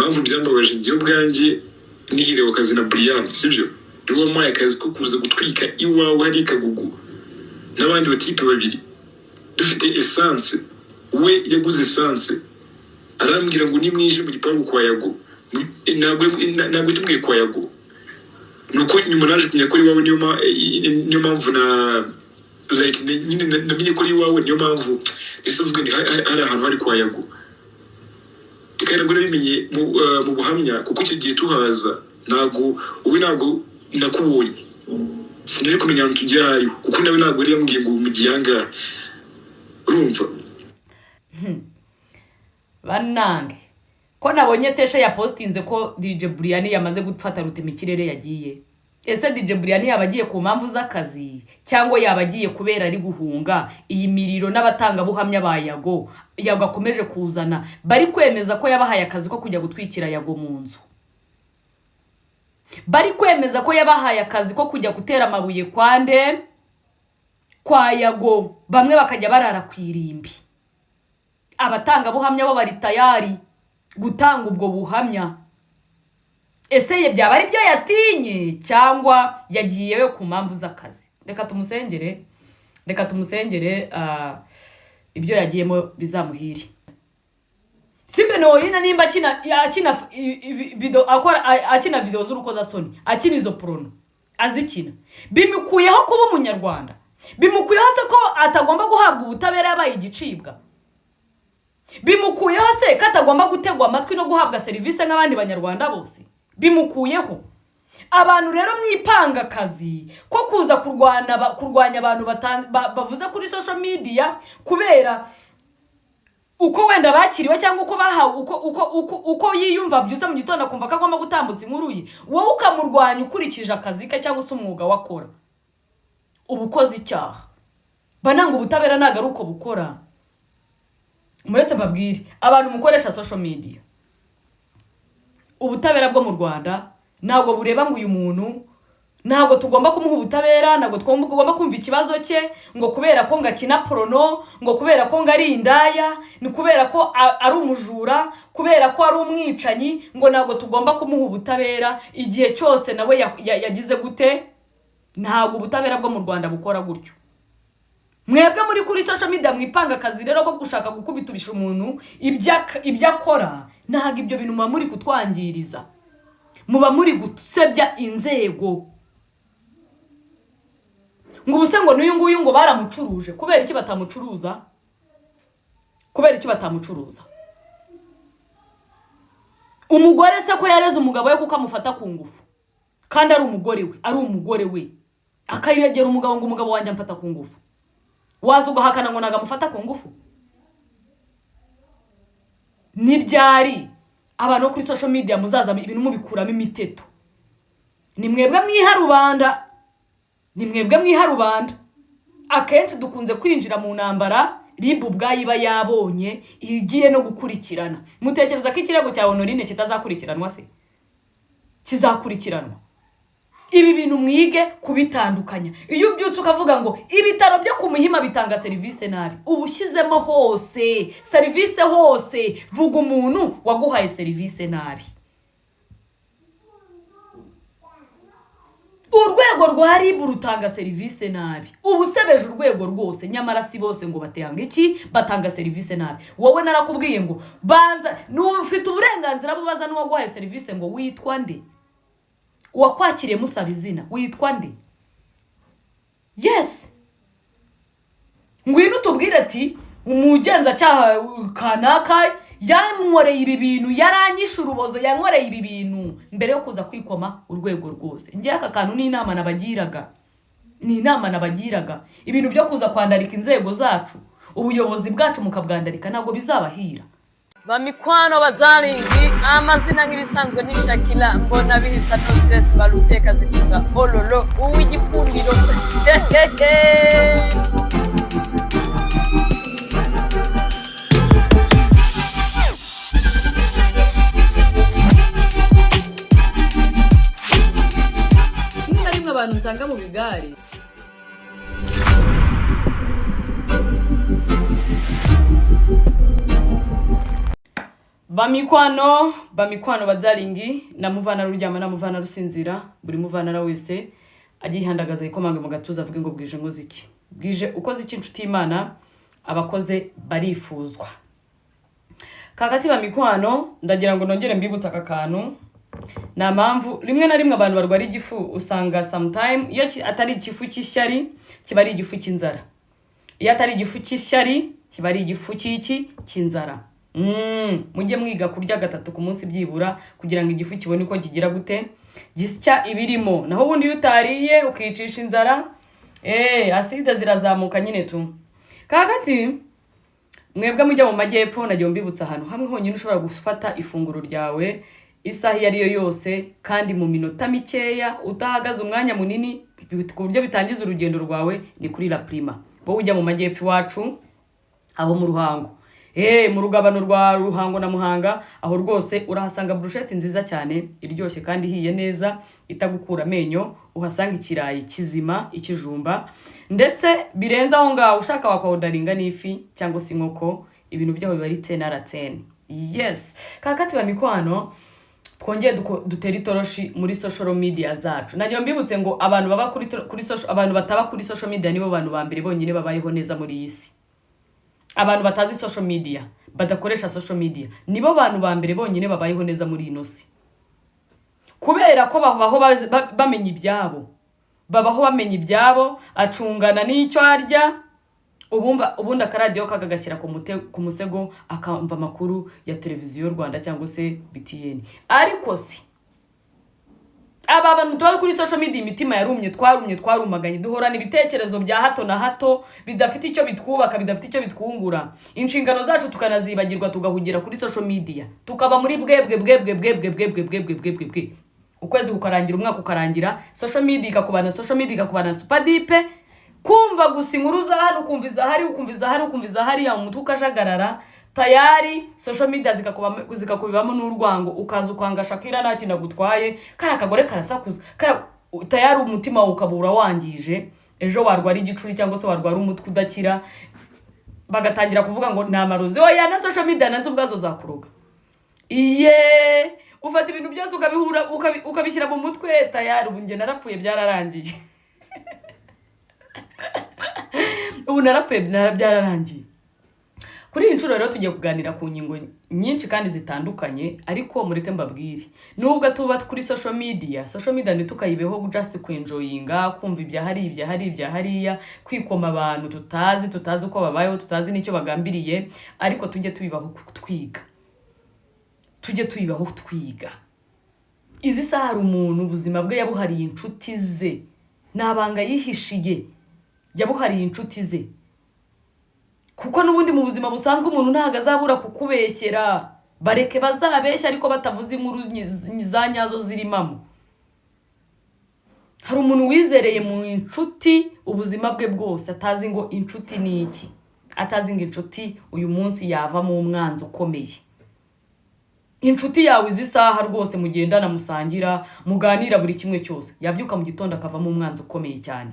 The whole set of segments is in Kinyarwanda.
Impamvu byambabaje, njyewe ubwanjye niherewe akazi na Brian, sibyo? Niwe wampaye akazi ko kuza gutwika iwawe hari Kagugu n'abandi batipe babiri, dufite essence. We yaguze essence, arambwira ngo nimwije mu gipangu kwa Yago. Ntabwo tumwiye kwa Yago, nuko nyuma naje kumenya ko ari iwawe. Niyo mpamvu na like nyine namenye ko ari iwawe. Niyo mpamvu ese mvuga ni hari ahantu hari kwa Yago. Kandi nabwo nabimenye mu buhamya, kuko icyo gihe tuhaza ntabwo wowe, ntabwo nakubonye, sinari kumenya ahantu tugiye aho ariho, kuko nawe ntabwo yari yambwiye ngo mu gihe ahangaha, urumva? Banange, ko nabonye Tesha yapostinze ko DJ Brian yamaze gufata rutemikirere yagiye. Ese DJ Brian yaba agiye ku mpamvu z'akazi, cyangwa yaba agiye kubera ari guhunga iyi miriro n'abatangabuhamya ba Yago? Yago akomeje kuzana, bari kwemeza ko yabahaye akazi ko kujya gutwikira Yago mu nzu, bari kwemeza ko yabahaye akazi ko kujya gutera amabuye kwande kwa Yago, bamwe bakajya barara ku irimbi. Abatangabuhamya bo bari tayari gutanga ubwo buhamya. Ese ye byaba ari byo yatinye, cyangwa yagiyeyo ku mpamvu z'akazi? Reka tumusengere, reka tumusengere, ibyo yagiyemo bizamuhire. Simbe Noyina nimba akina video, akora akina video z'urukozasoni, akina izo porno, azikina, bimukuyeho kuba umunyarwanda? Bimukuyeho se ko atagomba guhabwa ubutabera, yabaye igicibwa? Bimukuyeho se ko atagomba gutegwa amatwi no guhabwa serivisi nk'abandi banyarwanda bose? Bimukuyeho? Abantu rero mwipanga akazi ko kuza kurwanya abantu bavuze kuri social media kubera uko wenda bakiriwe, cyangwa uko bahawe, uko yiyumva, abyutse mu gitondo akumva ko agomba gutambutsa inkuru ye, wowe ukamurwanya ukurikije akazi ke cyangwa se umwuga we akora, uba ukoze icyaha. Bananga, ubutabera ntabwo ari uko bukora. Muretse mbabwire, abantu mukoresha social media, ubutabera bwo mu Rwanda ntabwo bureba ngo uyu muntu ntabwo tugomba kumuha ubutabera, ntabwo tugomba kumva ikibazo cye, ngo kubera ko ngo akina porno, ngo kubera ko ngo ari indaya, ni kubera ko ari umujura, kubera ko ari umwicanyi, ngo ntabwo tugomba kumuha ubutabera igihe cyose nawe yagize gute. Ntabwo ubutabera bwo mu Rwanda bukora gutyo. Mwebwe muri kuri social media mwipanga akazi rero ko gushaka gukubiturisha umuntu ibyo akora, ntabwo ibyo bintu muba muri kutwangiriza, muba muri gusebya inzego. Ngo ubuse ngo n'uyu nguyu ngo baramucuruje. Kubera iki batamucuruza? Kubera iki batamucuruza? Umugore se ko yareze umugabo we kuko amufata ku ngufu, kandi ari umugore we, ari umugore we, akayiregera umugabo ngo umugabo wanjye amfata ku ngufu, waza ugahakana ngo ntabwo amufata ku ngufu? Ni ryari abantu bo kuri social media muzaza ibintu mubikuramo imiteto? Ni mwebwe mwiha rubanda, ni mwebwe mwiha rubanda. Akenshi dukunze kwinjira mu ntambara RIB ubwayo iba yabonye igiye no gukurikirana. Mutekereza ko ikirego cya Honorine kitazakurikiranwa se? Kizakurikiranwa. Ibi bintu mwige kubitandukanya. Iyo ubyutse ukavuga ngo ibitaro byo ku Muhima bitanga serivisi nabi, uba ushyizemo hose serivisi hose. Vuga umuntu waguhaye serivisi nabi. Urwego rwa RIB rutanga serivisi nabi, uba usebeje urwego rwose. Nyamara si bose ngo batanga iki, batanga serivisi nabi. Wowe narakubwiye ngo banza, ufite uburenganzira bubaza n'uwaguhaye serivisi ngo witwa nde, uwakwakiriye musaba izina, witwa nde? Yes, ngwino utubwire ati umugenzacyaha kanaka yankoreye ibi bintu, yaranyishe urubozo, yankoreye ibi bintu, mbere yo kuza kwikoma urwego rwose. Ngewe aka kantu ni inama nabagiraga, ni inama nabagiraga. Ibintu byo kuza kwandarika inzego zacu, ubuyobozi bwacu mukabwandarika, ntabwo bizabahira. Bamikwano bazaringi, amazina nk'ibisanzwe ni Shakira. Mbona bihita, no stress, baruteka zivuga ololo, uw'igikundiro. Rimwe na rimwe abantu nsanga mu bigare. Bamikwano, bamikwano, badarling, namuvana ruryama, namuvana rusinzira, buri muvanara wese agihandagaza yikomanga mu gatuza avuge ngo bwije nkoze iki, bwije ukoze iki? Inshuti y'Imana, abakoze barifuzwa. Kakati bamikwano, ndagira ngo nongere mbibutse aka kantu. Nta mpamvu rimwe na rimwe abantu barwara igifu, usanga sometime iyo atari igifu cy'ishyari kiba ari igifu cy'inzara, iyo atari igifu cy'ishyari kiba ari igifu cy'iki? Cy'inzara. Mujye mwiga kurya gatatu ku munsi byibura, kugira ngo igifu kibone uko kigira gute, gisya ibirimo. Naho ubundi iyo utariye ukicisha inzara, acide zirazamuka nyine tu. Kakati mwebwe mujya mu majyepfo, nagiye mbibutsa ahantu hamwe honyine ushobora gufata ifunguro ryawe isaha iyo ari yo yose kandi mu minota mikeya, udahagaze umwanya munini ku buryo bitangiza urugendo rwawe, ni kuri La Prima. Wowe ujya mu majyepfo iwacu aho mu Ruhango, mu rugabano rwa Ruhango na Muhanga, aho rwose urahasanga burusheti nziza cyane, iryoshye kandi ihiye neza, itagukura amenyo. Uhasanga ikirayi kizima, ikijumba, ndetse birenze aho ngaho ushaka wakawudaringa n'ifi cyangwa se inkoko. Ibintu byaho biba ari 10 out of 10. Yes, kakati bamikwano, twongeye dutere itoroshi muri social media zacu. Nagira mbibutse ngo abantu baba kuri social, abantu bataba kuri social media nibo bantu ba mbere bonyine babayeho neza muri iyi si. Abantu batazi social media, badakoresha social media, nibo bantu ba mbere bonyine babayeho neza muri ino si, kubera ko babaho bamenya ibyabo, babaho bamenya ibyabo, acungana n'icyo arya, ubumva ubundi akaradiyo kakagashyira ku musego, akamva amakuru ya Televiziyo Rwanda cyangwa se BTN. Ariko se aba bantu tuba kuri social media, imitima yarumye, twarumye, twarumaganye, duhorana ibitekerezo bya hato na hato bidafite icyo bitwubaka, bidafite icyo bitwungura, inshingano zacu tukanazibagirwa, tugahugira kuri social media, tukaba muri bwebwe bwebwe bwebwe bwebwe bwebwe bwebwe bwe. Ukwezi kukarangira, umwaka ukarangira, social media ikakubana, social media ikakubana supadipe, kumva gusa inkuru za hano, ukumva izahari, ukumva izahari, ukumva izahariya, mu mutwe ukajagarara tayari. Social media zikakubibamo n'urwango, ukaza ukanga Shakira nta kintu agutwaye, kariya kagore karasakuza kara, tayari umutima wawe ukabura wangije. Ejo warwara igicuri cyangwa se warwara umutwe udakira, bagatangira kuvuga ngo ni amarozi. Oya, na social media nazo ubwazo zakuroga. Iye ufata ibintu byose ukabihura, ukabishyira mu mutwe, tayari. Ubu njye narapfuye, byararangiye, ubu narapfuye, byararangiye. Kuri iyi nshuro rero tugiye kuganira ku ngingo nyinshi kandi zitandukanye, ariko mureke mbabwire, nubwo tuba kuri social media, social media ntitukayibeho just kwenjoyinga, kumva ibya hariya, ibya hariya, ibya hariya, kwikoma abantu tutazi, tutazi uko babayeho, tutazi n'icyo bagambiriye, ariko tujye tubibaho twiga, tujye tubibaho twiga. Izi saha hari umuntu ubuzima bwe yabuhariye inshuti ze, ni abanga yihishiye, yabuhariye inshuti ze, kuko n'ubundi mu buzima busanzwe umuntu ntabwo azabura kukubeshyera. Bareke bazabeshya, ariko batavuze inkuru za nyazo zirimamo. Hari umuntu wizereye mu inshuti ubuzima bwe bwose, atazi ngo inshuti ni iki, atazi ngo inshuti uyu munsi yavamo umwanzi ukomeye. Inshuti yawe izi saha rwose mugendana, musangira, muganira buri kimwe cyose, yabyuka mu gitondo akavamo umwanzi ukomeye cyane,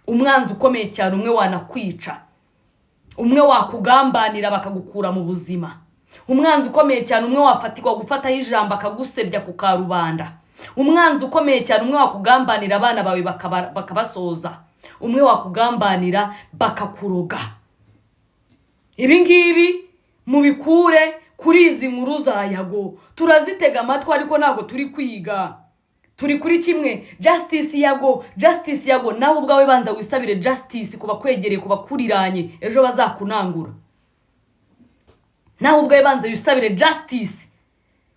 umwanzi ukomeye cyane, umwe wanakwica, umwe wakugambanira bakagukura mu buzima, umwanzi ukomeye cyane, umwe wafatirwa gufataho ijambo akagusebya ku karubanda, umwanzi ukomeye cyane, umwe wakugambanira abana bawe bakabasoza, umwe wakugambanira bakakuroga. Ibi ngibi mubikure kuri izi nkuru za Yago. Turazitega amatwi ariko ntabwo turi kwiga, turi kuri kimwe: justice Yago, justice Yago. Nawe ubwawe banza wisabire justice ku bakwegereye, ku bakuriranye, ejo bazakunangura. Nawe ubwawe banza wisabire justice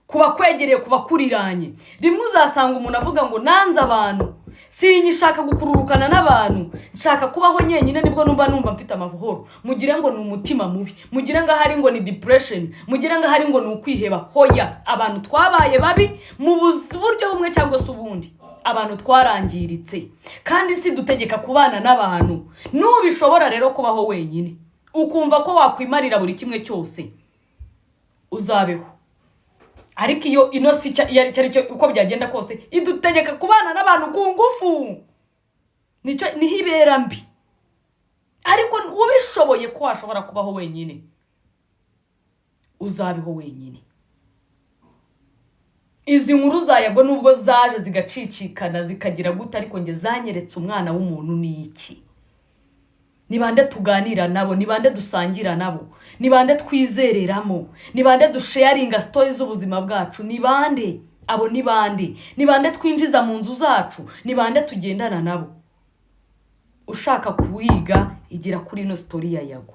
ku bakwegereye, ku bakuriranye. Rimwe uzasanga umuntu avuga ngo nanze abantu, sinyishaka gukururukana n'abantu, nshaka kubaho nyenyine, nibwo numva mfite amahoro. Mugire ngo ni umutima mubi, mugire ngo ahari ngo ni depression, mugire ngo ahari ngo ni ukwiheba. Hoya, abantu twabaye babi mu buryo bumwe cyangwa se ubundi, abantu twarangiritse, kandi si dutegeka kubana n'abantu. Nubishobora rero kubaho wenyine, ukumva ko wakwimarira buri kimwe cyose, uzabeho. Ariko iyo ino si iyo ari cyo, uko byagenda kose idutegeka kubana n'abantu ku ngufu, nicyo niho ibera mbi. Ariko ubishoboye ko washobora kubaho wenyine. Uzabeho wenyine. Izi nkuru za Yago, nubwo zaje zigacicikana, zikagira gute, ariko njye zanyeretse umwana w'umuntu ni iki. Ni bande tuganira nabo? Ni bande dusangira nabo? Ni bande twizereramo? Ni bande dusharinga story z'ubuzima bwacu? Ni bande abo? Ni bande? Ni bande twinjiza mu nzu zacu? Ni bande tugendana nabo? Ushaka kuwiga, igira kuri ino story ya Yago.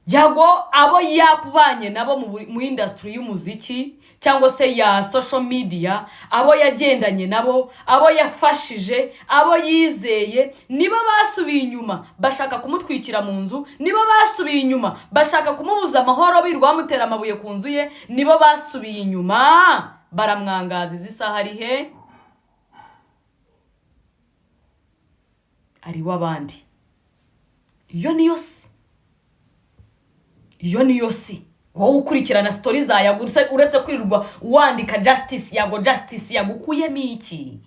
Yago, abo yakubanye nabo mu industry y'umuziki cyangwa se ya social media, abo yagendanye nabo, abo yafashije, abo yizeye, nibo basubiye inyuma bashaka kumutwikira mu nzu, nibo basubiye inyuma bashaka kumubuza amahoro, birirwa bamutera amabuye ku nzu ye, nibo basubiye inyuma baramwangaza. Izi saha ari he? Ari w'abandi. Iyo niyo si, iyo niyo si. Wowe ukurikirana story za Yago, uretse kwirirwa wandika "Justice Yago, justice Yago", ukuyemo iki?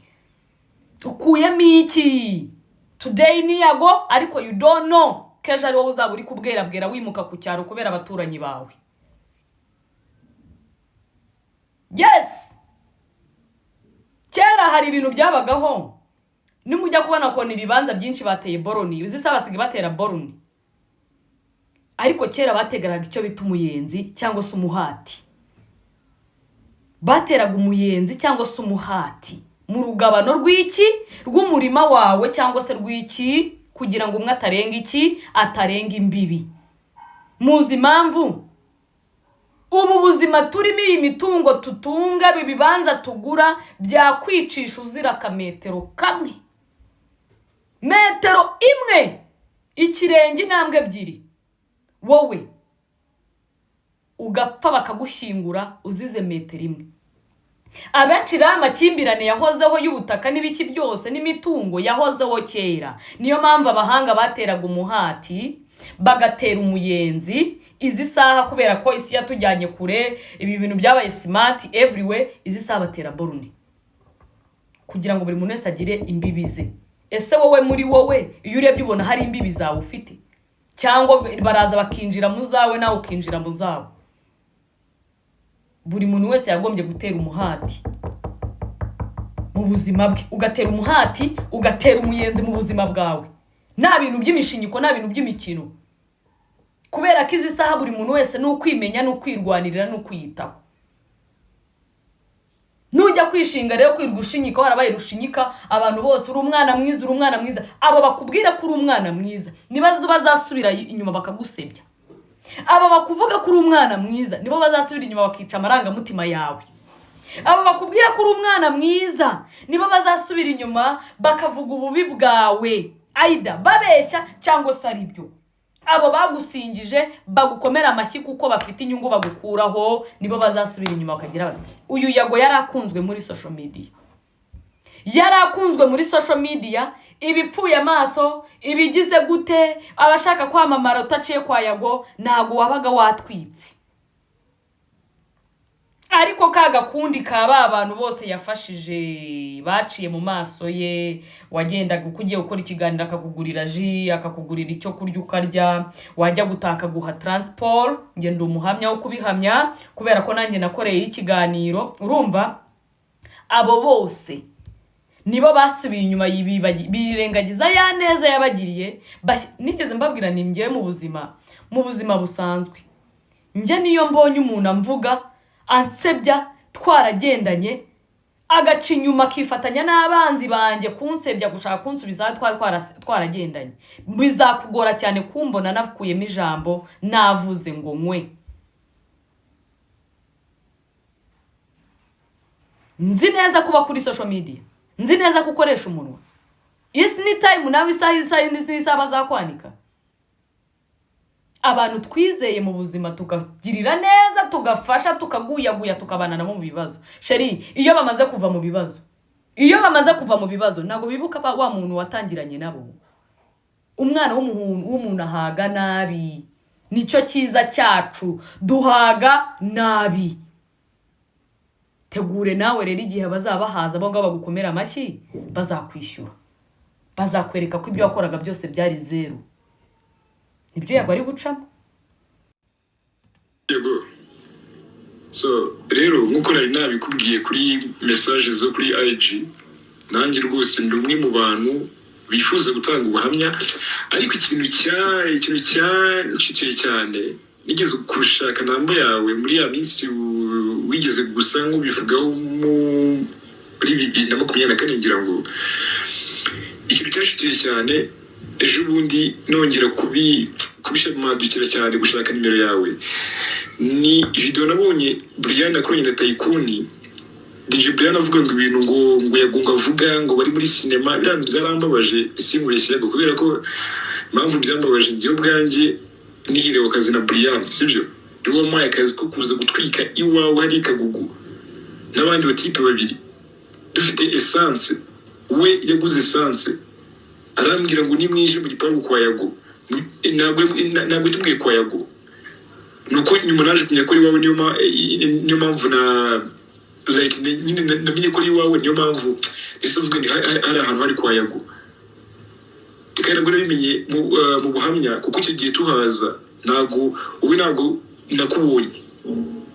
Ukuyemo iki? Today ni Yago, ariko you don't know kejo ari wowe uzaba uri kubwerabwera wimuka ku cyaro kubera abaturanyi bawe. Yes, kera hari ibintu byabagaho, nimujya kubona kubona ibibanza byinshi bateye boroni. Uzi se basigaye batera boroni? Ariko kera bategeraga icyo bita umuyenzi cyangwa se umuhati. Bateraga umuyenzi cyangwa se umuhati mu rugabano rw'iki, rw'umurima wawe cyangwa se rw'iki, kugira ngo umwe atarenga iki, atarenga imbibi. Muzi impamvu? Ubu buzima turimo, iyi mitungo tutunga, ibi bibanza tugura, byakwicisha uzira akametero kamwe, metero imwe, ikirenge, intambwe ebyiri, wowe ugapfa bakagushyingura uzize metero imwe. Abenshi rero, amakimbirane yahozeho y'ubutaka n'ibiki byose n'imitungo yahozeho kera. Niyo mpamvu abahanga bateraga umuhati, bagatera umuyenzi. Izi saha, kubera ko isi yatujyanye kure, ibi bintu byabaye smart everywhere, izi saha batera borune kugira ngo buri muntu wese agire imbibi ze. Ese wowe, muri wowe, iyo urebye ubona hari imbibi zawe ufite, cyangwa baraza bakinjira mu zawe, nawe ukinjira mu zabo? Buri muntu wese yagombye gutera umuhati mu buzima bwe, ugatera umuhati, ugatera umuyenzi mu buzima bwawe. Nta bintu by'imishinyiko, nta bintu by'imikino, kubera ko izi saha buri muntu wese ni ukwimenya, ni ukwirwanirira, ni ukwiyitaho. Nujya kwishinga rero kwirirwa ushinyika, warabaye rushinyika, abantu bose "Uri umwana mwiza, uri umwana mwiza", abo bakubwira ko uri umwana mwiza niba bazasubira inyuma bakagusebya. Aba bakuvuga ko uri umwana mwiza nibo bazasubira inyuma bakica amarangamutima yawe. Aba bakubwira ko uri umwana mwiza nibo bazasubira inyuma bakavuga ububi bwawe, ayida babeshya cyangwa se ari byo. Abo bagusingije, bagukomera amashyi kuko bafite inyungu bagukuraho, nibo bazasubira inyuma bakagira bati: "Uyu Yago yari akunzwe muri social media, yari akunzwe muri social media." Ibipfuye amaso, ibigize gute, abashaka kwamamara, utaciye kwa Yago ntabwo wabaga watwitse. Ariko ka gakundi ka ba bantu bose yafashije baciye mu maso ye, wagendaga uko ugiye gukora ikiganiro akakugurira jus, akakugurira icyo kurya ukarya, wajya gutaha akaguha transport. Njye ndi umuhamya wo kubihamya kubera ko nanjye nakoreye ikiganiro. Urumva, abo bose nibo basubiye inyuma, birengagiza ya neza yabagiriye. Nigeze mbabwira, ni njyewe mu buzima busanzwe, njye niyo mbonye umuntu amvuga, ansebya, twaragendanye, agaca inyuma akifatanya n'abanzi banjye kunsebya, gushaka kunsubiza aho twari twaragendanye, bizakugora cyane kumbona nakuyemo ijambo, navuze ngo nkwe. Nzi neza kuba kuri social media, nzi neza ko ukoresha umunwa. Isi ni time nawe, isaha, isaha n'isaha bazakwanika. Abantu twizeye mu buzima, tukagirira neza, tugafasha, tukaguyaguya, tukabana nabo mu bibazo, chéri, iyo bamaze kuva mu bibazo, iyo bamaze kuva mu bibazo, ntabwo bibuka wa muntu watangiranye nabo. Umwana w'umuntu ahaga nabi, nicyo cyiza cyacu, duhaga nabi. Tegure nawe rero igihe bazaba bahaza, abo ngabo bagukomera amashyi bazakwishyura, bazakwereka ko ibyo wakoraga byose byari zeru. Nibyo Yago ari gucamo. Yego. So rero, nk'uko nari nabikubwiye kuri message zo kuri IG, nanjye rwose ndi umwe mu bantu bifuza gutanga ubuhamya, ariko ikintu cyanshikiye cyane, nigeze gushaka namba yawe muri ya minsi wigeze gusa nk'ubivugaho muri 2024, ngira ngo ikintu cyashikiye cyane ejo bundi nongera kubishamadukira cyane gushaka nimero yawe, ni video nabonye Brian akoranye na Tayikuni. DJ Brian avuga ngo ibintu ngo yagunga avuga ngo bari muri sinema. Biriya bintu byarambabaje, sinkubeshye Yago, kubera ko impamvu byambabaje, njyewe ubwanjye nihiriwe akazi na Brian, sibyo? Niwe wampaye akazi ko kuza gutwika iwawe hari Kagugu n'abandi batipe babiri, dufite essence. We yaguze essence, arambwira ngo nimwije mu gipangu kwa Yago. Ntabwo tumwiye kwa Yago, nuko nyuma naje kumenya ko ari iwawe. Niyo mpamvu na like nyine namenye ko ari iwawe, niyo mpamvu ese mvuga ni hari ahantu hari kwa Yago. Kandi nabwo nabimenye mu buhamya, kuko icyo gihe tuhaza ntabwo wowe, ntabwo nakubonye,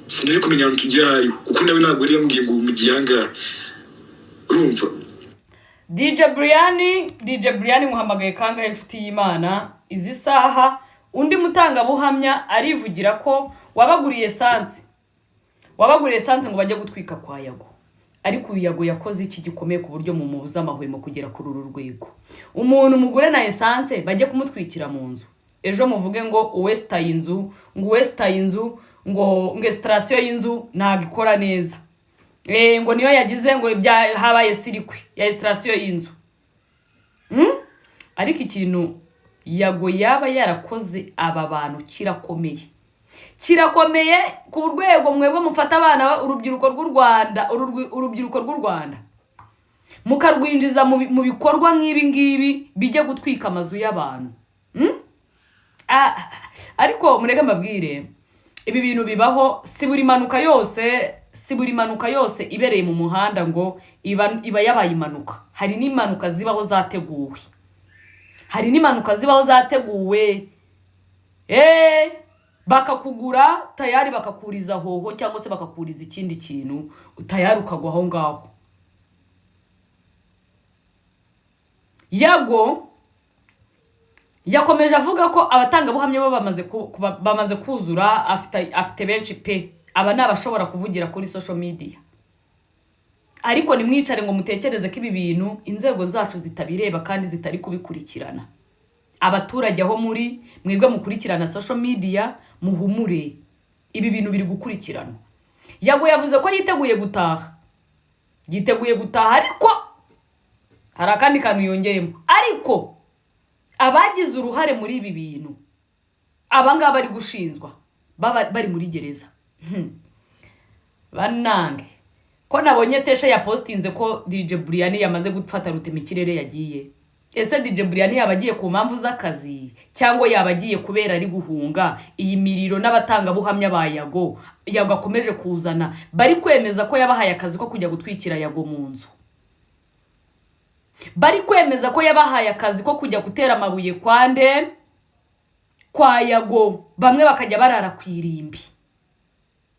sinari kumenya ahantu tujya hariho, kuko nawe ntabwo yari yambwiye ngo mu gihe ahangaha, urumva? DJ Brian, DJ Brian, muhamagaye kangahe, inshuti y'Imana? Izi saha undi mutangabuhamya arivugira ko wabaguriye essence, wabaguriye essence ngo bajye gutwika kwa Yago. Ariko uyu Yago yakoze iki gikomeye ku buryo mumubuza amahwemo kugera kuri uru rwego? Umuntu mugure na essence bajye kumutwikira mu nzu, ejo muvuge ngo uwesitaye inzu, ngo uwesitaye inzu, ngo installation y'inzu ntabwo ikora neza, ngo niyo yagize ngo habaye circuit ya installation y'inzu. Ariko ikintu Yago yaba yarakoze aba bantu kirakomeye, kirakomeye ku rwego mwebwe mufata abana urubyiruko rw'u Rwanda, urubyiruko rw'u Rwanda mukarwinjiza mu bikorwa nk'ibi ngibi bijya gutwika amazu y'abantu. Ah, ariko mureke mbabwire, ibi bintu bibaho. Si buri mpanuka yose, si buri mpanuka yose ibereye mu muhanda ngo iba yabaye impanuka. Hari n'impanuka zibaho zateguwe, hari n'impanuka zibaho zateguwe. Bakakugura tayari, bakakuriza hoho cyangwa se bakakuriza ikindi kintu, tayari ukagwa aho ngaho. Yago yakomeje avuga ko abatangabuhamya bo bamaze kuzura, afite benshi pe. Aba ni abashobora kuvugira kuri social media. Ariko nimwicare ngo mutekereze ko ibi bintu inzego zacu zitabireba kandi zitari kubikurikirana. Abaturage aho muri mwebwe mukurikirana social media, muhumure, ibi bintu biri gukurikiranwa. Yago yavuze ko yiteguye gutaha, yiteguye gutaha, ariko hari akandi kantu yongeyemo: ariko abagize uruhare muri ibi bintu, aba ngaba bari gushinjwa, baba bari muri gereza. Banange, ko nabonye Tesha yapostinze ko DJ Brian yamaze gufata rutemikirere yagiye, ese DJ Brian yaba agiye ku mpamvu z'akazi cyangwa yaba agiye kubera ari guhunga iyi miriro n'abatangabuhamya ba Yago, Yago akomeje kuzana, bari kwemeza ko yabahaye akazi ko kujya gutwikira Yago mu nzu, bari kwemeza ko yabahaye akazi ko kujya gutera amabuye kwande kwa Yago, bamwe bakajya barara ku irimbi?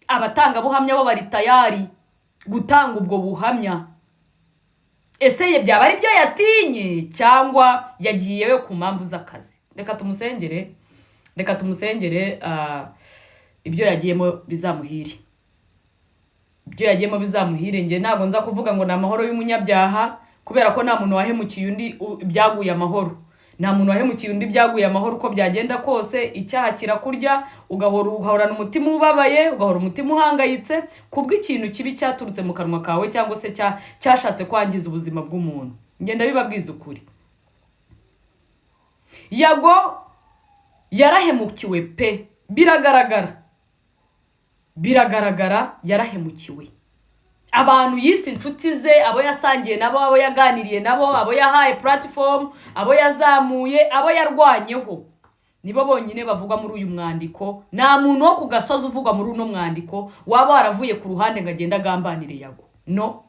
Abatangabuhamya bo bari tayari gutanga ubwo buhamya. Ese ye byaba ari byo yatinye cyangwa yagiyeyo ku mpamvu z'akazi? Reka tumusengere, reka tumusengere, ibyo yagiyemo bizamuhire, ibyo yagiyemo bizamuhire. Njye ntabwo nza kuvuga ngo ni amahoro y'umunyabyaha, kubera ko nta muntu wahemukiye undi byaguye amahoro, nta muntu wahemukiye undi byaguye amahoro. Uko byagenda kose, icyaha kirakurya, ugahora uhorana umutima ubabaye, ugahora umutima uhangayitse kubw'ikintu kibi cyaturutse mu kanwa kawe cyangwa se cyashatse kwangiza ubuzima bw'umuntu. Ngenda bibabwiza ukuri, Yago yarahemukiwe pe, biragaragara, biragaragara, yarahemukiwe. Abantu yise inshuti ze, abo yasangiye nabo, abo yaganiriye nabo, abo yahaye platform, abo yazamuye, abo yarwanyeho, nibo bonyine bavugwa muri uyu mwandiko. Nta muntu wo ku gasozi uvugwa muri uno mwandiko waba waravuye ku ruhande ngo agende agambanire Yago. No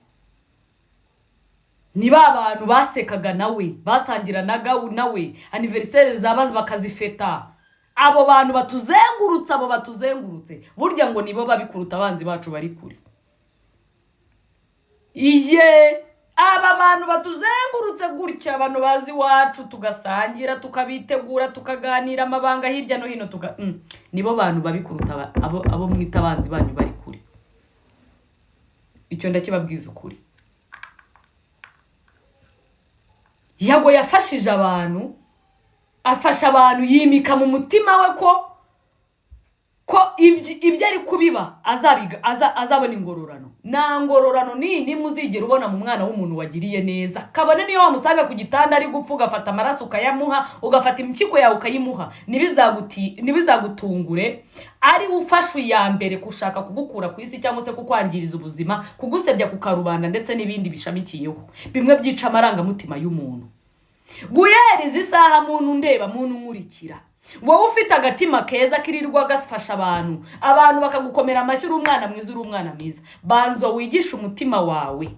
ni ba bantu basekaga nawe, basangiranaga nawe, anniversaire zaba bakazifeta. Abo bantu batuzengurutse, abo batuzengurutse, burya ngo nibo babi kuruta abanzi bacu bari kure. Iye, aba bantu batuzengurutse gutya, abantu bazi iwacu, tugasangira, tukabitegura, tukaganira amabanga hirya no hino, nibo bantu babi kuruta abo mwita abanzi banyu bari kure. Icyo ndakibabwiza ukuri. Yago yafashije abantu, afasha abantu, yimika mu mutima we ko ibyo ari kubiba azabona ingororano. Nta ngororano nini nimwe uzigera ubona mu mwana w'umuntu wagiriye neza, kabone niyo wamusanga ku gitanda ari gupfa, ugafata amaraso ukayamuha, ugafata impyiko yawe ukayimuha, ntibizagutungure ari ufashe iya mbere gushaka kugukura ku isi cyangwa se kukwangiriza ubuzima, kugusebya ku karubanda ndetse n'ibindi bishamikiyeho, bimwe byica amarangamutima y'umuntu. Guhera izi saha, muntu ndeba, muntu nkurikira, wowe ufite agatima keza kirirwa gafasha abantu, abantu bakagukomera amashyi, uri umwana mwiza, uri umwana mwiza, banza wigishe umutima wawe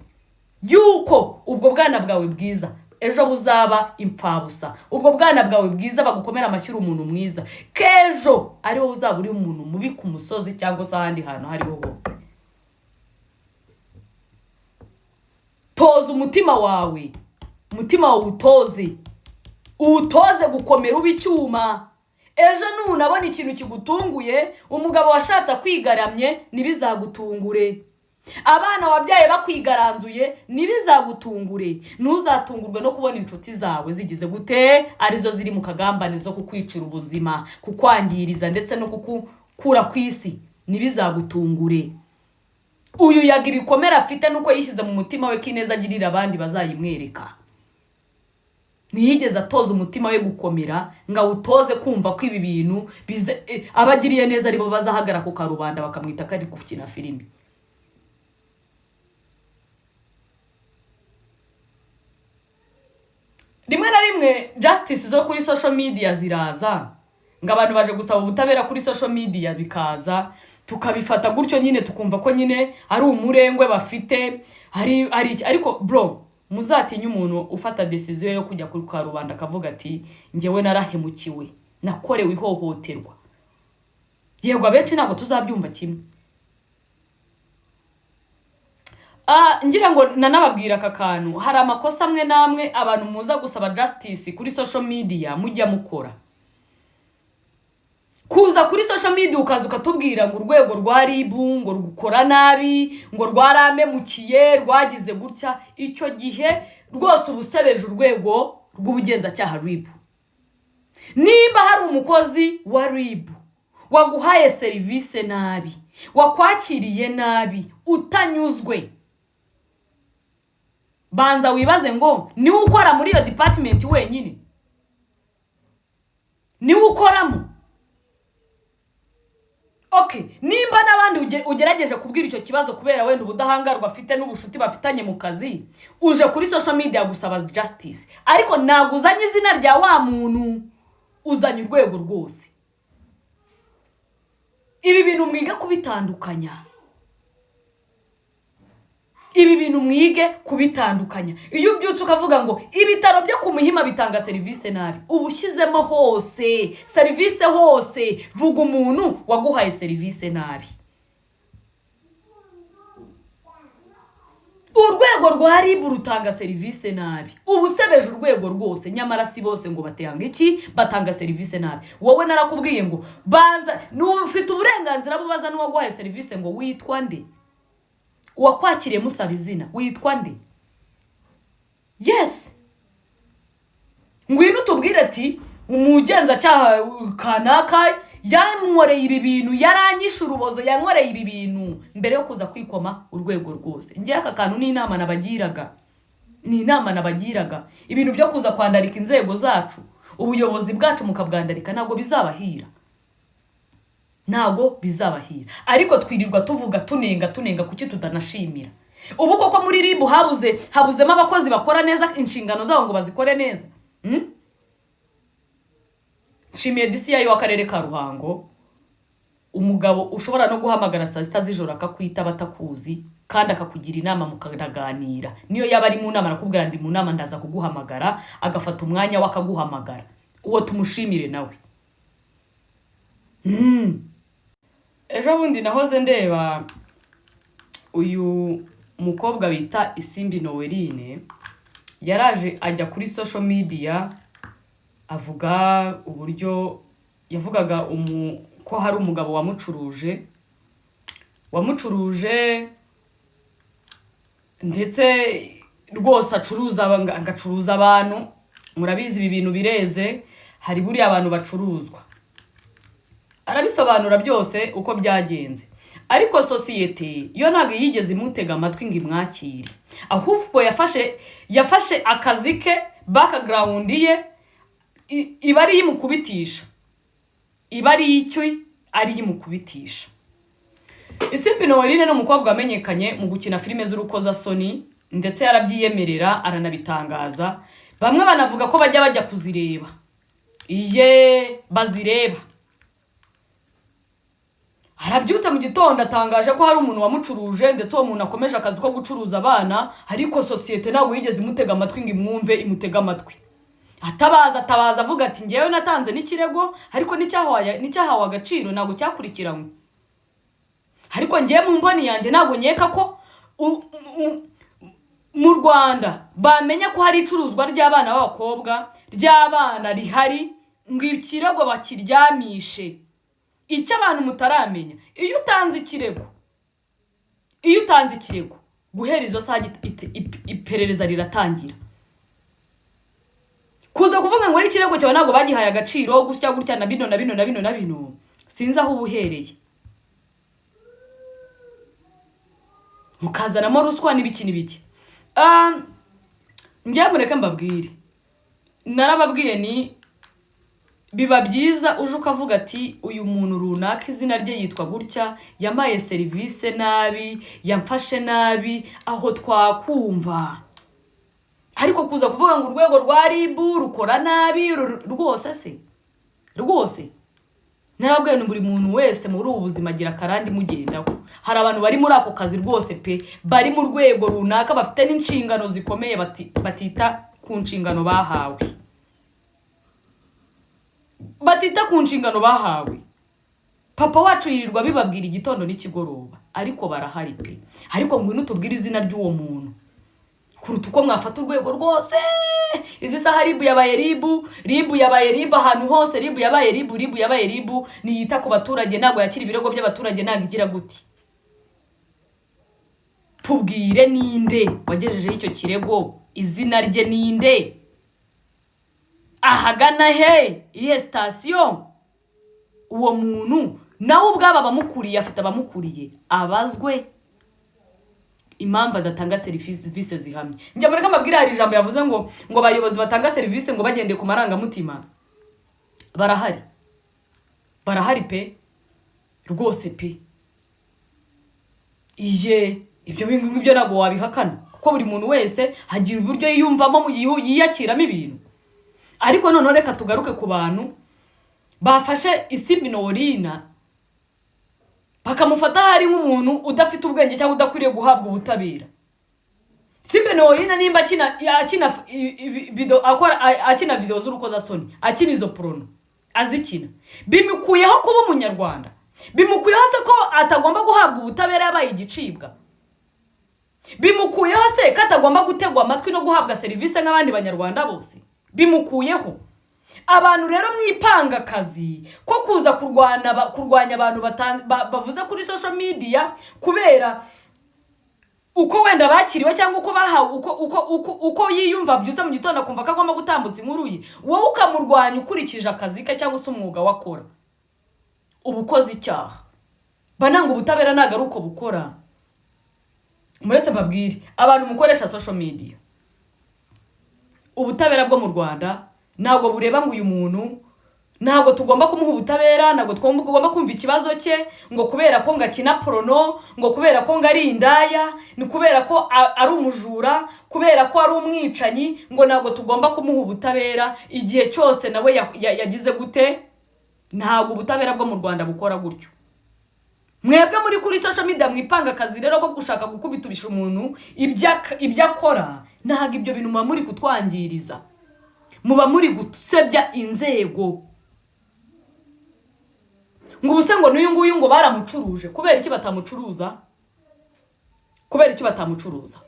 yuko ubwo bwana bwawe bwiza ejo buzaba impfabusa, ubwo bwana bwawe bwiza bagukomera amashyi uri umuntu mwiza, k'ejo ari wowe uzaba uri umuntu mubi ku musozi cyangwa se ahandi hantu aho ariho hose. Toza umutima wawe, umutima wawe uwutoze, uwutoze gukomera ube icyuma. Ejo nunabona ikintu kigutunguye, umugabo washatse akwigaramye ntibizagutungure, abana wabyaye bakwigaranzuye ntibizagutungure, ntuzatungurwe no kubona inshuti zawe zigize gute, arizo ziri mu kagambane zo kukwicira ubuzima, kukwangiriza ndetse no kukukura ku isi, ntibizagutungure. Uyu yaga ibikomere afite nuko yishyize mu mutima we ko ineza agirira abandi bazayimwereka. Ntiyigeze atoza umutima we gukomera ngo awutoze kumva ko ibi bintu abagiriye neza aribo bazahagara ku karubanda bakamwita ko ari gukina filimi. Rimwe na rimwe justice zo kuri social media ziraza, ngo abantu baje gusaba ubutabera kuri social media, bikaza tukabifata gutyo nyine, tukumva ko nyine ari umurengwe bafite, ari iki. Ariko bro, muzatinye umuntu ufata decision yo kujya kuri karubanda akavuga ati njyewe narahemukiwe, nakorewe ihohoterwa. Yego abenshi ntabwo tuzabyumva kimwe. Ngira ngo nanababwira aka kantu, hari amakosa amwe n'amwe abantu muza gusaba justice kuri social media mujya mukora. Kuza kuri social media ukaza ukatubwira ngo urwego rwa RIB ngo rukora nabi, ngo rwaramemukiye, rwagize gutya, icyo gihe rwose ubusebeje urwego rw'ubugenzacyaha RIB. Nimba hari umukozi wa RIB waguhaye serivisi nabi, wakwakiriye nabi, utanyuzwe, banza wibaze ngo niwe ukora muri iyo department wenyine, niwe ukoramo. Okay, nimba n'abandi ugerageje kubwira icyo kibazo kubera wenda ubudahangarwa afite n'ubushuti bafitanye mu kazi, uje kuri social media gusaba justice, ariko ntabwo uzanye izina rya wa muntu, uzanye urwego rwose. Ibi bintu mwige kubitandukanya, ibi bintu mwige kubitandukanya. Iyo ubyutse ukavuga ngo ibitaro byo ku Muhima bitanga serivisi nabi, uba ushyizemo hose serivisi hose, vuga umuntu waguhaye serivisi nabi. Urwego rwa RIB rutanga serivisi nabi, uba usebeje urwego rwose, nyamara si bose ngo batanga iki, batanga serivisi nabi. Wowe narakubwiye ngo banza, ufite uburenganzira bubaza n'uwaguhaye serivisi ngo witwa nde, uwakwakiriye musaba izina witwa nde. Yes, ngwino utubwire ati umugenzacyaha kanaka yankoreye ibi bintu, yaranyishe urubozo, yankoreye ibi bintu, mbere yo kuza kwikoma urwego rwose. Ngewe aka kantu ni inama nabagiraga, ni inama nabagiraga. Ibintu byo kuza kwandarika inzego zacu, ubuyobozi bwacu mukabwandarika, ntabwo bizabahira, ntabwo bizabahira. Ariko twirirwa tuvuga tunenga tunenga, kuki tutanashimira? Ubu koko muri RIB habuzemo abakozi bakora neza inshingano zabo ngo bazikore neza. Nshimiye DCI w'akarere ka Ruhango, umugabo ushobora no guhamagara saa sita z'ijoro akakwita batakuzi, kandi akakugira inama mukaganira. Niyo yaba ari mu nama arakubwira ndi mu nama ndaza kuguhamagara, agafata umwanya we akaguhamagara. Uwo tumushimire nawe. Ejo bundi nahoze ndeba uyu mukobwa bita Isimbi Noeline, yaraje ajya kuri social media avuga uburyo yavugaga ko hari umugabo wamucuruje ndetse rwose acuruza agacuruza abantu. Murabizi, ibi bintu bireze, hari buriya abantu bacuruzwa. Arabisobanura byose uko byagenze, ariko sosiyete yo ntabwo yigeze imutega amatwi ngo imwakire, ahubwo yafashe akazi ke, background ye iba ari imukubitisha, iba ari icyo ari imukubitisha. Isimbi Noeline ni umukobwa wamenyekanye mu gukina filime z'urukozasoni, ndetse yarabyiyemerera aranabitangaza. Bamwe banavuga ko bajya kuzireba, iye bazireba. Arabyutse mu gitondo atangaje ko hari umuntu wamucuruje, ndetse uwo muntu akomeje akazi ko gucuruza abana, ariko sosiyete ntabwo yigeze imutega amatwi ngo imwumve, imutege amatwi. Atabaza, atabaza avuga ati: "Ngewe natanze n'ikirego, ariko n'icyahawe agaciro, ntabwo cyakurikiranywe." Ariko ngewe mu mboni yanjye ntabwo nkeka ko mu Rwanda bamenya ko hari icuruzwa ry'abana b'abakobwa, ry'abana rihari, ngo ikirego bakiryamishe. Icyo abantu mutaramenya, iyo utanze ikirego, guhera izo saha iperereza riratangira. Kuza kuvuga ngo ari ikirego cyawe ntabwo bagihaye agaciro, gutya gutya na bino na bino na bino na bino, sinzi aho uba uhereye mukazanamo ruswa n'ibiki n'ibiki. Njye mureke mbabwire, narababwiye ni biba byiza uje ukavuga ati: "Uyu muntu runaka, izina rye yitwa gutya, yampaye serivisi nabi, yamfashe nabi," aho twakumva. Ariko kuza kuvuga ngo urwego rwa RIB rukora nabi, rwose se rwose, narababwiye ni buri muntu wese muri ubu buzima agira akarande imugendaho. Hari abantu bari muri ako kazi rwose pe, bari mu rwego runaka, bafite n'inshingano zikomeye, batita ku nshingano bahawe, batita ku nshingano bahawe. Papa wacu yirirwa bibabwira igitondo n'ikigoroba, ariko barahari pe. Ariko ngwino utubwire izina ry'uwo muntu kuruta uko mwafata urwego rwose. Izi saha RIB yabaye RIB, RIB yabaye RIB, ahantu hose RIB yabaye RIB, RIB yabaye RIB. Ntiyita ku baturage, ntabwo yakira ibirego by'abaturage, ntabwo igira guti. Tubwire, ninde wagejejeho icyo kirego? Izina rye ninde? Ahagana he? Iyihe sitasiyo? Uwo muntu nawe ubwabo abamukuriye, afite abamukuriye, abazwe impamvu adatanga serivisi zihamye. Njya mureke mbabwire, hari ijambo yavuze ngo abayobozi batanga serivisi ngo bagendeye ku marangamutima. Barahari, barahari pe, rwose pe. Iye ibyo ngibyo ntabwo wabihakana, kuko buri muntu wese agira uburyo yiyumvamo yiyakiramo ibintu. Ariko noneho reka tugaruke ku bantu bafashe Isimbi Noeline bakamufata hari nk'umuntu udafite ubwenge cyangwa udakwiriye guhabwa ubutabera. Simbi Noeline nimba akina video, akora akina video z'urukozasoni, akina izo porno, azikina, bimukuyeho kuba umunyarwanda? Bimukuyeho se ko atagomba guhabwa ubutabera, yabaye igicibwa? Bimukuyeho se ko atagomba gutegwa amatwi no guhabwa serivisi nk'abandi banyarwanda bose? Bimukuyeho? Abantu rero mwipanga akazi ko kuza kurwanya abantu bavuze kuri social media kubera uko wenda bakiriwe cyangwa uko bahawe, uko yiyumva, abyutse mu gitondo akumva ko agomba gutambutsa inkuru ye, wowe ukamurwanya ukurikije akazi ke cyangwa se umwuga we akora, uba ukoze icyaha. Bananga ubutabera ntabwo ari uko bukora. Muretse mbabwire, abantu mukoresha social media, ubutabera bwo mu Rwanda ntabwo bureba ngo uyu muntu ntabwo tugomba kumuha ubutabera, ntabwo tugomba kumva ikibazo cye, ngo kubera ko ngo akina porno, ngo kubera ko ngo ari indaya, ni kubera ko ari umujura, kubera ko ari umwicanyi, ngo ntabwo tugomba kumuha ubutabera igihe cyose nawe yagize gute. Ntabwo ubutabera bwo mu Rwanda bukora gutyo. Mwebwe muri kuri social media mwipanga akazi rero ko gushaka gukubiturisha umuntu ibyo akora, ntabwo ibyo bintu muba muri kutwangiriza, muba muri gusebya inzego. Ngo ubuse ngo n'uyu nguyu ngo baramucuruje. Kubera iki batamucuruza? Kubera iki batamucuruza?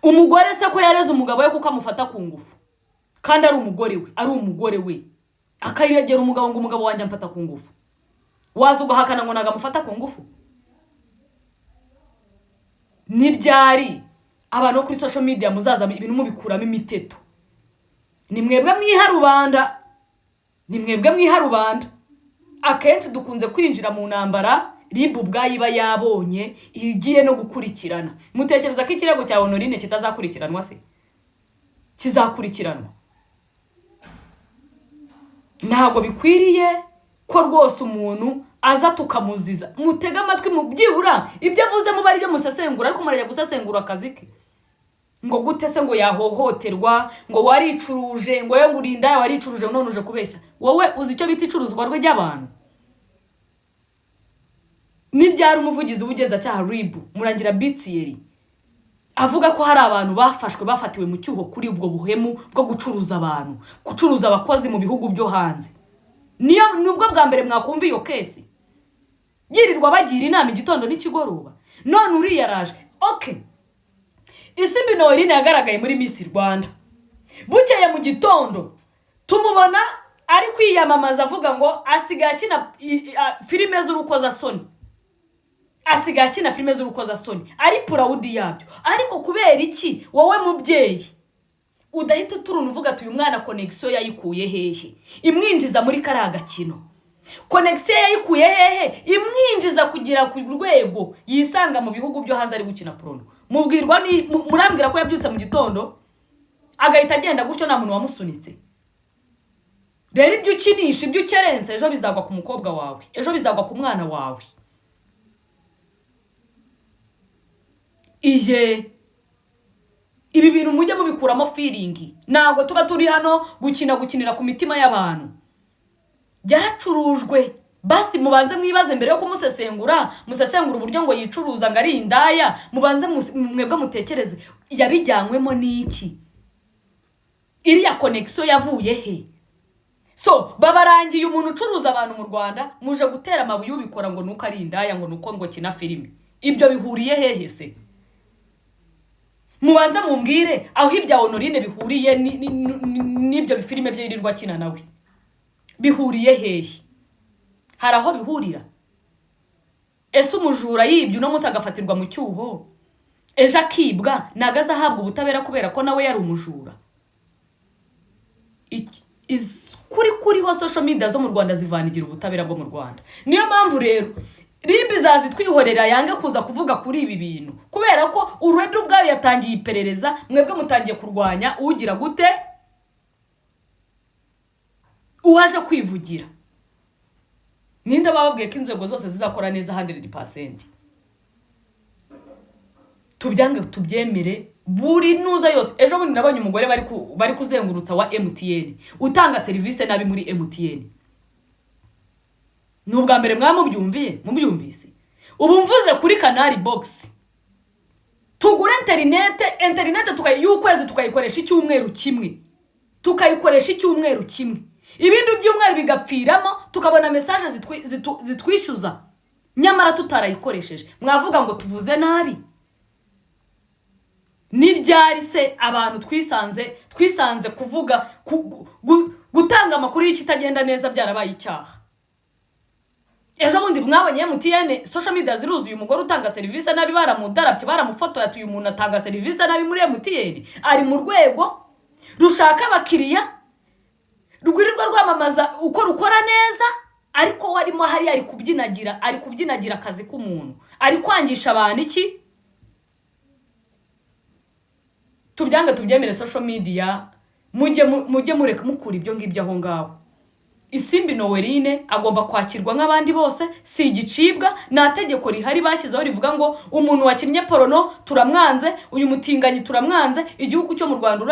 Umugore se ko yareze umugabo we kuko amufata ku ngufu, kandi ari umugore we, ari umugore we, akayiregera umugabo ngo umugabo wanjye amfata ku ngufu, waza ugahakana ngo ntabwo amufata ku ngufu? Ni ryari abantu bo kuri social media muzaza ibintu mubikuramo imiteto? Ni mwebwe mwiha rubanda, ni mwebwe mwiha rubanda. Akenshi dukunze kwinjira mu ntambara RIB ubwayo iba yabonye igiye no gukurikirana. Mutekereza ko ikirego cya Honorine kitazakurikiranwa se? Kizakurikiranwa. Ntabwo bikwiriye ko rwose umuntu aza tukamuziza. Mutege amatwi, mu byibura ibyo avuze muba ari byo musesengura, ariko murajya gusesengura akazi ke ngo gute se? Ngo yahohoterwa, ngo waricuruje, ngo we ngo urinda waricuruje, none uje kubeshya. Wowe uzi icyo bita icuruzwa rwe ry'abantu? Ni ryari umuvugizi w'ubugenzacyaha RIB, Murangira B Thierry, avuga ko hari abantu bafashwe, bafatiwe mu cyuho kuri ubwo buhemu bwo gucuruza abantu, gucuruza abakozi mu bihugu byo hanze? Niyo nubwo bwa mbere mwakumva iyo case yirirwa bagira inama igitondo n'ikigoroba, none uriya araje. Okay, Isimbi Noeline yagaragaye muri Miss Rwanda, bukeye mu gitondo tumubona ari kwiyamamaza avuga ngo asigaye akina filime z'urukozasoni, asigaye akina filime z'urukozasoni, ari proud yabyo. Ariko kubera iki wowe mubyeyi udahita uturuna uvuga ati: "Uyu mwana connexion yayikuye hehe imwinjiza muri kariya gakino? Connexion yayikuye hehe imwinjiza kugera ku rwego yisanga mu bihugu byo hanze ari gukina porno?" Mubwirwa ni murambwira ko yabyutse mu gitondo agahita agenda gutyo, nta muntu wamusunitse? Rero ibyo ukinisha, ibyo ukerense, ejo bizagwa ku mukobwa wawe, ejo bizagwa ku mwana wawe. Iye, ibi bintu mujye mubikuramo feeling. Ntabwo tuba turi hano gukina, gukinira ku mitima y'abantu. Yaracurujwe. Basi mubanze mwibaze mbere yo kumusesengura, musesengura uburyo ngo yicuruza, ngo ari indaya. Mubanze mwebwe mutekereze, yabijyanywemo n'iki? Iriya connexion yavuye he? So babarangiye umuntu ucuruza abantu mu Rwanda, muje gutera amabuye ubikora ngo nuko ari indaya, ngo nuko ngo kina filime. Ibyo bihuriye hehe se? Mubanze mumbwire aho ibya Honorine bihuriye n'ibyo bifilime bye yirirwa akina nawe. Bihuriye hehe? Hari aho bihurira? Ese umujura yibye uno munsi agafatirwa mu cyuho, ejo akibwa, ntago azahabwa ubutabera kubera ko nawe yari umujura? Kuri kuriho social media zo mu Rwanda zivanigira ubutabera bwo mu Rwanda. Niyo mpamvu rero RIB izaza twihorera, yange kuza kuvuga kuri ibi bintu, kubera ko uredi ubwayo yatangiye iperereza, mwebwe mutangiye kurwanya ugira gute, uwaje kwivugira. Ninde bababwiye ko inzego zose zizakora neza 100%? Tubyange tubyemere, buri nuza yose. Ejo bundi nabonye umugore bari kuzengurutsa wa MTN utanga serivisi nabi muri MTN. Ni ubwa mbere mwamubyumviye, mubyumvise. Ubu mvuze kuri Canal Box, tugure interinete y'ukwezi, tukayikoresha icyumweru kimwe, tukayikoresha icyumweru kimwe, ibindi byumweru bigapfiramo, tukabona message zitwishyuza nyamara tutarayikoresheje. Mwavuga ngo tuvuze nabi? Ni ryari se abantu twisanze kuvuga, gutanga amakuru y'ikitagenda neza byarabaye icyaha? Ejo bundi mwabonye MTN, social media ziruzuye, umugore utanga serivisi nabi baramudarabye, baramufotoye, ati: "Uyu muntu atanga serivisi nabi muri MTN." Ari mu rwego rushaka abakiriya, rwirirwa rwamamaza uko rukora neza, ariko we arimo hariya ari kubyinagira, ari kubyinagira akazi k'umuntu, ari kwangisha abantu iki? Tubyange tubyemere, social media mujye mureka mukura ibyo ngibyo aho ngaho. Isimbi Noeline agomba kwakirwa nk'abandi bose, si igicibwa. Nta tegeko rihari bashyizeho rivuga ngo umuntu wakinnye porno turamwanze, uyu mutinganyi turamwanze. Igihugu cyo mu Rwanda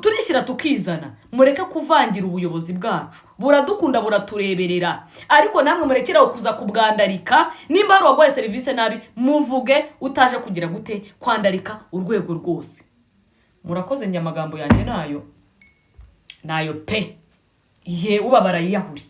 turishyira tukizana. Mureke kuvangira ubuyobozi bwacu, buradukunda, buratureberera, ariko namwe murekeraho kuza kubwandarika. Nimba hari uwaguhaye serivisi nabi, muvuge, utaje kugira gute, kwandarika urwego rwose. Murakoze. Njye amagambo yanjye nayo nayo pe. Ye, ubabara yiyahure.